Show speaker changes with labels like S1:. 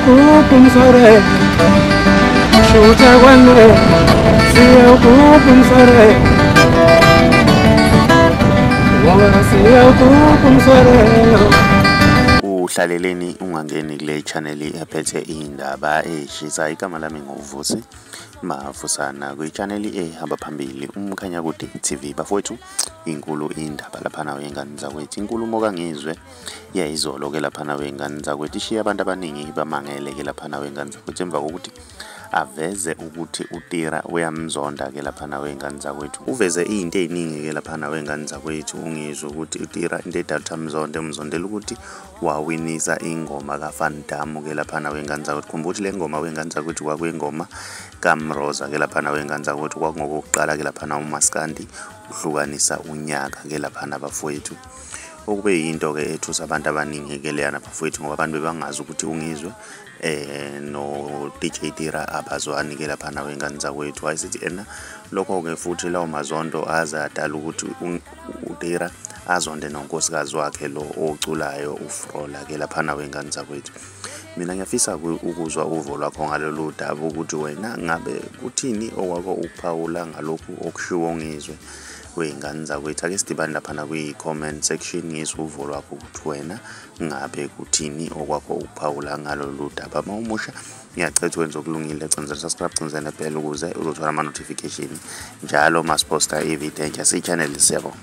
S1: Siyawukhupha shutha kwane siyawukhupha umsore ngoba siyawukhupha umsore.
S2: Uhlaleleni ungangeni kule channel ephethe indaba eshisa. Igama lami nguVusi Mafusana kwi-channel ehamba phambili uMkhanyakude TV. Bafowethu, inkulu indaba laphana wey'ngane zakwethu. Inkulumo kaNgizwe yayizolo-ke laphana wey'ngane zakwethu ishiye abantu abaningi bamangele-ke laphana wey'ngane zakwethu emva kokuthi aveze ukuthi uTira uyamzonda-ke laphana wey'ngane zakwethu. Uveze iy'nto ey'ningi-ke laphana wey'ngane zakwethu. Ungizwe ukuthi uTira into edala ukuthi amzonde, umzondela ukuthi wawinisa ingoma kaVan Damme-ke laphana wey'ngane zakwethu. Khumbula ukuthi le ngoma wey'ngane zakwethu kwakuyingoma kaMroza-ke laphana wey'ngane zakwethu. Kwakungokokuqala-ke laphana uMaskandi uhlukanisa unyaka-ke laphana bafowethu. Okube yinto-ke ethusa abantu abaningi-ke leyana bafowethu, ngoba abantu bebangazi ukuthi uNgizwe no DJ Tira abazwani ke laphana wey'ngane zakwethu. Wayesithi ena lokho-ke futhi lawo mazondo aze adala ukuthi uTira azonde nonkosikazi wakhe lo oculayo uFrola ke laphana wey'ngane zakwethu. Mina ngiyafisa ukuzwa uvo lwakho ngalolu daba, ukuthi wena ngabe kuthini okwakho ukuphawula ngalokhu okushiwo Ngizwe wey'ngane zakwethu. Ake sidibane laphana kwi-comment section, ngizwe uvo lwakho ukuthi wena ngabe kuthini okwakho ukuphawula ngalolu daba. Uma umusha ngiyacela ukuthi wenze okulungile, cindezela subscribe, cindezela nebell ukuze uzothola ama-notification njalo masiposta ividiyo entsha. Siyi-channel, siyabonga.